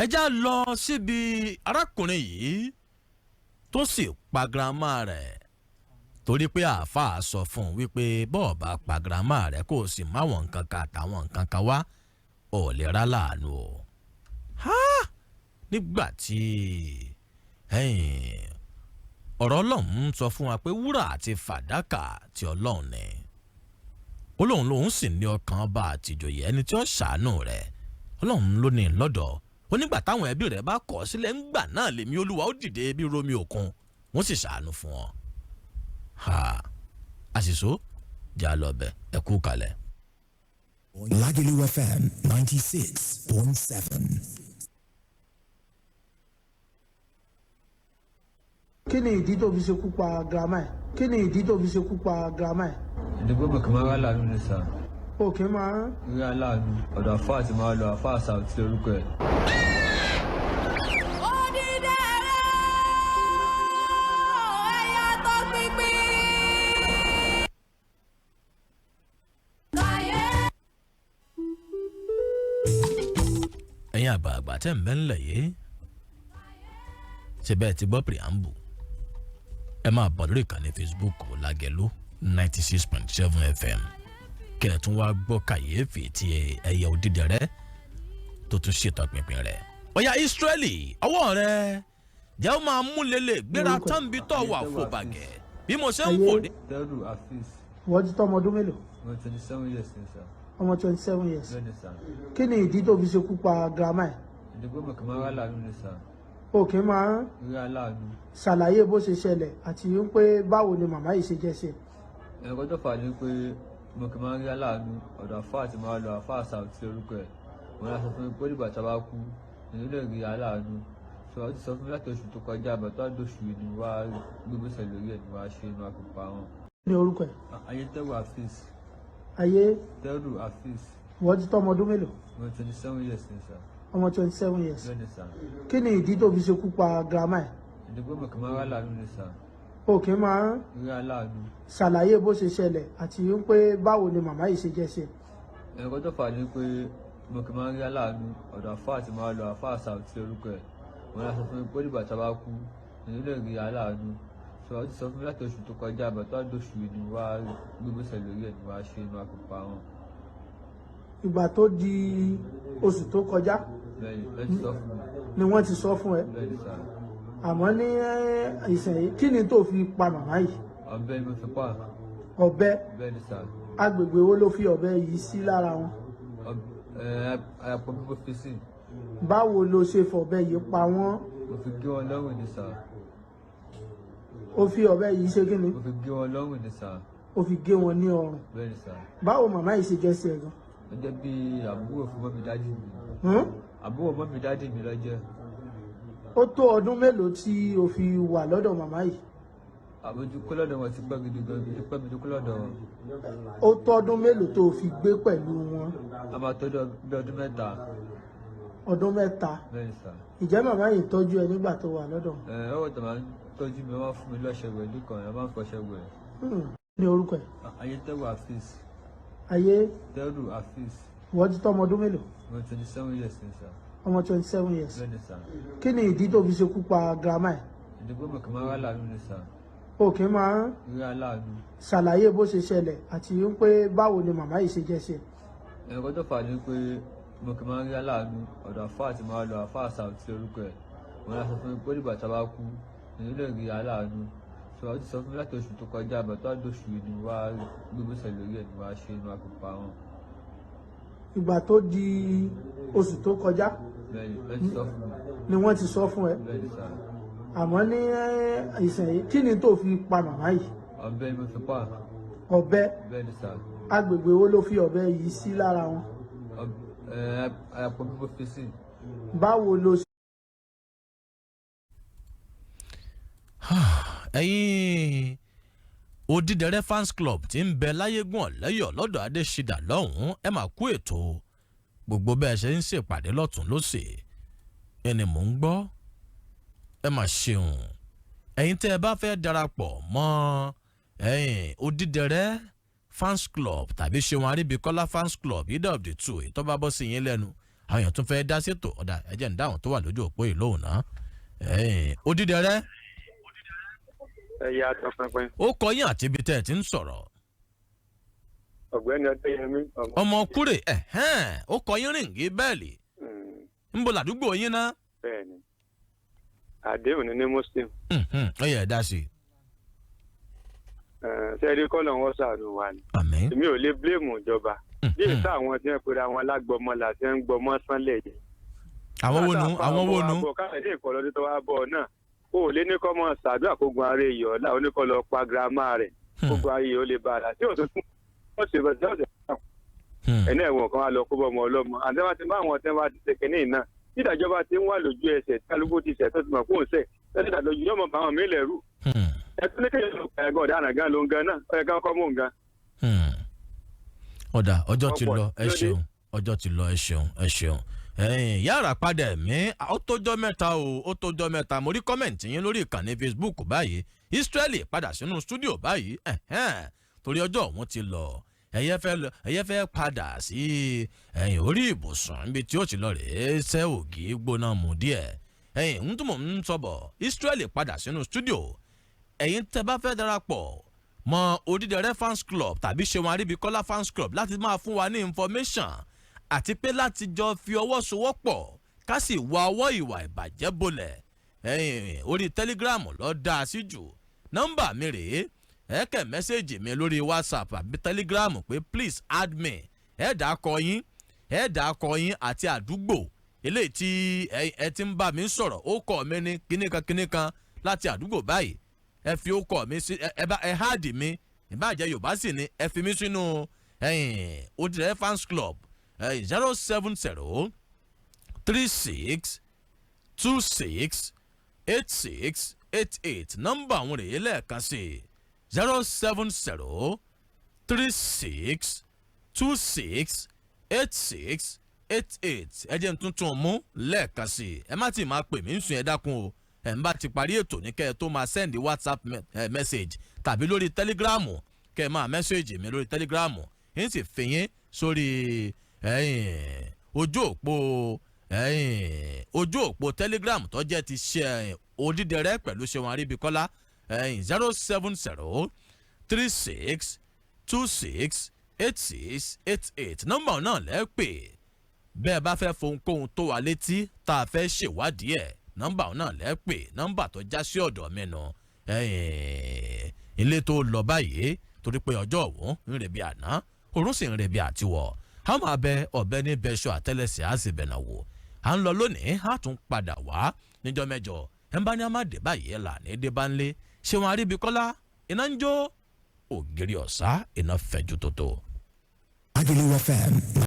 Ẹ já lọ síbi arákùnrin yìí tó sì pa grandma rẹ̀, torí pé àáfàá sọ fún un wípé bọ́ọ̀ bá pa grandma rẹ̀, kó o sì máwọn nǹkan kan àtàwọn nǹkan kan wá, ò lè rà láàánú o. Nígbà tí ọ̀rọ̀ Ọlọ́run sọ fún wa pé wúrà àti fàdákà ti Ọlọ́run ni, ó lóun lòun sì ní ọkàn ọba àtìjòyè, ẹni tí ó ṣàánú rẹ̀, Ọlọ́run ló ní lọ́dọ̀. Ó nígbà táwọn ẹbí rẹ̀ bá kọ̀ sílẹ̀, ńgbà náà lèmi Olúwa ó dìde bí romi òkun, wọ́n sì ṣàánú fún ọ. Àṣìṣó jà lọ bẹ̀, ẹ kú kalẹ̀. Lagelu FM 96.7. Kí ni ìdí tó fi ṣekú pa grandma ẹ̀? Kí ni ìdí tó fi ṣekú pa grandma ẹ̀? Ìdìbò mi kì máa rà láàánú ni sà. Òkè máa ń Rí aláàánú, ọ̀dọ̀ àfáà tí máa lọ, àfáà Sàùtì lórúkọ ẹ̀. Odídẹrẹ́, ẹyẹ tó pínpín. Láyé. Ẹ̀yin àgbààgbà tẹ́ ń bẹ́ ńlẹ̀ yìí, ṣe bẹ́ẹ̀ ti gbọ́ preamble, ẹ máa bọ̀ lórí ìkànnì Facebook Lágẹ̀lú 96.7 FM, kí ẹ tún wá gbọ́ kàyéfì tí ẹyẹ òdìdẹrẹ́ tó tún ṣètò pinpin rẹ̀. Ọ̀yà Ísírẹ́lì, ọwọ́ rẹ jẹ́ ó máa mú lélẹ̀ gbéra tán bí tọ̀ wà fò bàgẹ́ bí mo ṣe ń fò dé. Tẹ́rù Afis. Wọ́n ti tọ́ ọmọ ọdún mélòó? Mo 27 years ni sà. Ọmọ 27 years? Bẹ́ẹ̀ ni sà. Kí ni ìdí tó fi ṣekú pa grandma ẹ̀? Ìdìbò mi kì máa rà láàánú ni sà. Òkè máa ń Rí aláàánú. Ṣàlàyé bó ṣe ṣẹlẹ̀ àti pé báwo ni màmá yìí ṣe jẹ́ ṣe. Ẹ̀kọ́ tó fà á ni pé mo kì máa ń rí aláàánú, ọ̀dọ̀ àfáà tí máa lọ, àfáà Sàùtì lórúkọ ẹ̀. Wọ́n á sọ fún mi pé nígbà tá a bá kú èyí lè rí aláàánú sọ. Ó ti sọ fún mi láti oṣù tó kọjá, àbàtà oṣù yìí ni wàá gbégbèsè lórí ẹ̀, ni wàá ṣe ni wàá fi pa wọn. Ní orúkọ ẹ̀? Ayé Tẹ́rù Afis. Ayé. Tẹ́rù Afis. Wọ́n ti tọ́ ọmọ ọdún mélòó? Mo 27 years ni sà. Ọmọ 27 years? Bẹ́ẹ̀ ni sà. Kí ni ìdí tó fi ṣekú pa grandma ẹ̀? Ìdìbò mi kì máa rà láàánú ni sà. Òkè máa ń Rí aláàánú. Ṣàlàyé bó ṣe ṣẹlẹ̀ àti pé báwo ni màmá yìí ṣe jẹ́ ṣe. Ẹ̀kọ́ tó fà á ni pé mo kì máa ń rí aláàánú, ọ̀dọ̀ àfáà tí máa lọ, àfáà Sàùtì lórúkọ ẹ̀. Wọ́n á sọ fún mi pé nígbà tá a bá kú èyí lè rí aláàánú sọ. Ó ti sọ fún mi láti oṣù tó kọjá, àbàtà oṣù yìí ni wàá gbégbèsè lórí ẹ̀, ni wàá ṣe ni wàá fi pa wọn. Ìgbà tó di oṣù tó kọjá Bẹ́ẹ̀ ni ẹ ti sọ fún mi. Ni wọ́n ti sọ fún ẹ? Bẹ́ẹ̀ ni sà. Àmọ́ ní ìsẹ̀yìn, kí ni tó fi pa màmá yìí? Ọ̀bẹ ni mo fi pa. Ọ̀bẹ? Bẹ́ẹ̀ ni sà. Agbègbè wo ló fi ọ̀bẹ yìí sí lára wọn? Àpò bí mo fi sí. Báwo ló ṣe fọ̀bẹ yìí pa wọ́n? Mo fi gé wọn lọ́rùn ni sà. Ó fi ọ̀bẹ yìí ṣe kí ni? Mo fi gé wọn lọ́rùn ni sà. Ó fi gé wọn ní ọrùn? Bẹ́ẹ̀ ni sà. Báwo màmá yìí ṣe jẹ́ sí ẹ gan? Ó jẹ́ bí àbúrò fún mummy daddy mi. Hmm? Àbúrò mummy daddy mi ló jẹ́. Ó tó ọdún mélòó tí o fi wà lọ́dọ̀ màmá yìí? Àbójú kó lọ́dọ̀ wọn ti pẹ́ gidi gan, ti pẹ́ mi tó kó lọ́dọ̀ wọn. Ó tó ọdún mélòó tó o fi gbé pẹ̀lú wọn? A máa tọ́jú bí ọdún 3. Ọdún 3? Bẹ́ẹ̀ ni sà. Ìjẹ́ màmá yìí tọ́jú ẹ nígbà tó wà lọ́dọ̀ wọn? Ẹ ọwọ́ tó máa ń tọ́jú mi, wọ́n máa ń fún mi lọ́ṣẹ wẹ̀ nìkan, wọ́n máa ń fọṣẹ wẹ̀. Ní orúkọ ẹ̀? Ayé Tẹ́rù Afis. Ayé. Tẹ́rù Afis. Wọ́n ti tọ́ ọmọ ọdún mélòó? Mo 27 years ni sà. Ọmọ 27 years? Bẹ́ẹ̀ ni sà. Kí ni ìdí tó fi ṣekú pa grandma ẹ̀? Ìdìbò mi kì máa rà láàánú ni sà. Òkè máa ń Rí aláàánú. Ṣàlàyé bó ṣe ṣẹlẹ̀ àti pé báwo ni màmá yìí ṣe jẹ́ ṣe. Ẹ̀kọ́ tó fà á ni pé mo kì máa ń rí aláàánú, ọ̀dọ̀ àfáà tí máa lọ, àfáà Sàùtì lórúkọ ẹ̀. Wọ́n á sọ fún mi pé nígbà tá a bá kú èyí lè rí aláàánú sọ. Ó ti sọ fún mi láti oṣù tó kọjá, àbàtà oṣù yìí ni wàá gbégbèsè lórí ẹ̀, ni wàá ṣe ni wàá fi pa wọn. Ìgbà tó di oṣù tó kọjá Bẹ́ẹ̀ ni ẹ ti sọ fún mi. Ni wọ́n ti sọ fún ẹ? Bẹ́ẹ̀ ni sà. Àmọ́ ní ìsẹ̀yìn, kí ni tó fi pa màmá yìí? Ọ̀bẹ ni mo fi pa. Ọ̀bẹ? Bẹ́ẹ̀ ni sà. Agbègbè wo ló fi ọ̀bẹ yìí sí lára wọn? Àpò bí mo fi sí. Báwo ló ṣe Ẹ̀yin Odídẹrẹ́ fans club tí ń bẹ láyégún ọ̀lẹ́yọ̀ lọ́dọ̀ Adéṣídà lọ́hùn-ún, ẹ máa kú ètò gbogbo bẹ́ẹ̀ ṣe ń ṣèpàdé lọ́tún lọ́sẹ̀, ẹni mò ń gbọ́, ẹ máa ṣeun. Ẹ̀yin tẹ́ ẹ bá fẹ́ darapọ̀ mọ́ ẹ̀yin Odídẹrẹ́ fans club tàbí Ṣeun Àríbíkọ́lá fans club, either of the two, ìtọ́ bá bọ́ sí yín lẹ́nu. Àwọn èèyàn tún fẹ́ dá sétò. Ọ̀dà, ẹ̀jẹ̀ ń dáhùn tó wà lójú òpó yìí lóhùn náà. Odídẹrẹ́. Ẹyà tọpinpin. Ó kọ yín àti ibi tẹ́ ẹ ti ń sọ̀rọ̀. Ọ̀gbẹ́ni Ọdẹyẹmí. Ọmọ kúrè, ẹ̀hẹ́n, ó kọ yín ring bell. Ń bo làdúgbò yín ná? Bẹ́ẹ̀ni, àdéhùn ní Muslim. Ó yẹ ẹ dá sí i. Sẹ́ẹ̀rí, kọ́lọ̀ wọn ṣàánú wa ni. Àmín. Èmi ò lè blame ìjọba bí èsì àwọn tí wọ́n pera wọn lágbọmọ là tí wọ́n ń gbọmọ sánlẹ̀ yìí. Àwọn wo nu? Àwọn wo nu? Káàdé ìkọlọ́dún tó wá bọ̀ náà, o ò lé ní kọ́ mọ́ ṣàdúrà kó gun ara èèyàn ọ̀la oníkọ́ lọ pa girama rẹ̀ kó gun ara èèyàn ó lè bá a rà tí òtún tún wọ́n ṣe bẹ̀ ṣe ẹ̀nà ẹ̀wọ̀n kan wá lọ kó bọ́ ọmọ ọlọ́mọ àti wọ́n ti bá àwọn tí wọ́n bá ti ṣe kínní náà, tí ìdájọ́ bá ti ń wà lójú ẹsẹ̀ tí kálukú ti ṣẹ̀ tó ti mọ̀ kó ń ṣẹ̀ tẹ́lẹ̀ ìdájọ́ yóò mọ̀ bá àwọn míì lẹ́rù. Ẹ tún ní kéèyàn lọ pa ẹ̀gán ọ̀daràn gan ló ń gan náà, ó yẹ ká kọ́ mú nǹkan. Ọ̀dà, ọjọ́ ti Ọ̀pọ̀ lọ, ẹ lóde. ṣeun, ọjọ́ ti lọ, ẹ ṣeun, ẹ ṣeun. Ẹ̀yin yàrá padà ẹ̀mí, ó tójọ́ mẹ́ta o, ó tójọ́ mẹ́ta. Mo rí comment yín lórí ìkànnì Facebook báyìí. Israeli padà sínú studio báyìí, ẹ̀hẹ́n, torí ọjọ́ òun ti lọ, ẹ̀yẹ fẹ́ lọ, ẹ̀yẹ fẹ́ padà sí ẹ̀yìn orí ibùsùn níbi tí ó ti lọ rèé ṣẹ́ ògì gbóná mu díẹ̀. Ẹ̀yìn ń tún mọ̀ ń sọ̀bọ̀. Israeli padà sínú studio. Ẹ̀yin tẹ́ bá fẹ́ darapọ̀ mọ́ Odídẹrẹ́ fans club tàbí Ṣeun Aríbíkọ́lá fans club láti máa fún wa ní information àti pé láti jọ fi ọwọ́ sowọ́pọ̀ ká sì wá ọwọ́ ìwà ìbàjẹ́ bolẹ̀, ẹ̀yin orí Telegram lọ dá a sí jù. Nọ́mbà mi rèé. Ẹ kẹ́ message mi lórí WhatsApp àbí Telegram pé "Please add me." Ẹ dà kọ yín, ẹ dà kọ yín àti àdúgbò eléyìí tí ẹ ti ń bá mi sọ̀rọ̀. Ó kọ́ mi ní kíníkan kíníkan láti àdúgbò báyìí. Ẹ fi ó kọ́ mi sí, ẹ bá ẹ add mi. Ìbáàjẹ́ Yorùbá sì ni, ẹ fi mí sínú Odídẹrẹ́ fans club. 07036268688. Nọ́mbà àwọn rèé lẹ́ẹ̀kan sí: 07036268688. Ẹ jẹ́ n tuntun mú lẹ́ẹ̀kan sí i. Ẹ má ti máa pè mí ń sùn, ẹ dákun o. Ẹ̀ ń bá ti parí ètò ní kẹ́ ẹ tó máa send WhatsApp message tàbí lórí Telegram, kẹ́ ẹ máa message mi lórí Telegram, ń sì fi yín sórí ẹ̀yìn ojú òpó Telegram tó jẹ́ ti ṣe Odídẹrẹ́ pẹ̀lú Ṣeun Aríbíkọ́lá, 07036268688. Nọ́mbà náà lẹ́ pè bẹ́ẹ̀ bá fẹ́ fohunkóhun tó wà létí tá a fẹ́ ṣèwádìí ẹ̀. Nọ́mbà náà lẹ́ pè, nọ́mbà tó já sí ọ̀dọ̀ mi nù. Ilé tó lọ báyìí, torí pé ọjọ́ òun ń rebi àná, òun sì ń rebi àtiwọ̀. A máa bẹ ọ̀bẹ ní bẹ́ṣọ, àtẹ́lẹsẹ̀ á sì bẹ̀nà wò. À ń lọ lónìí, á tún padà wá níjọ́ mẹ́jọ. Ẹ̀ ń bá ní a má dé báyìí là ní dé bá ń lé. Ṣéun Aríbíkọ́lá, iná ń jó ògiri ọ̀sá, iná fẹ̀jú tótó. Agulu FM.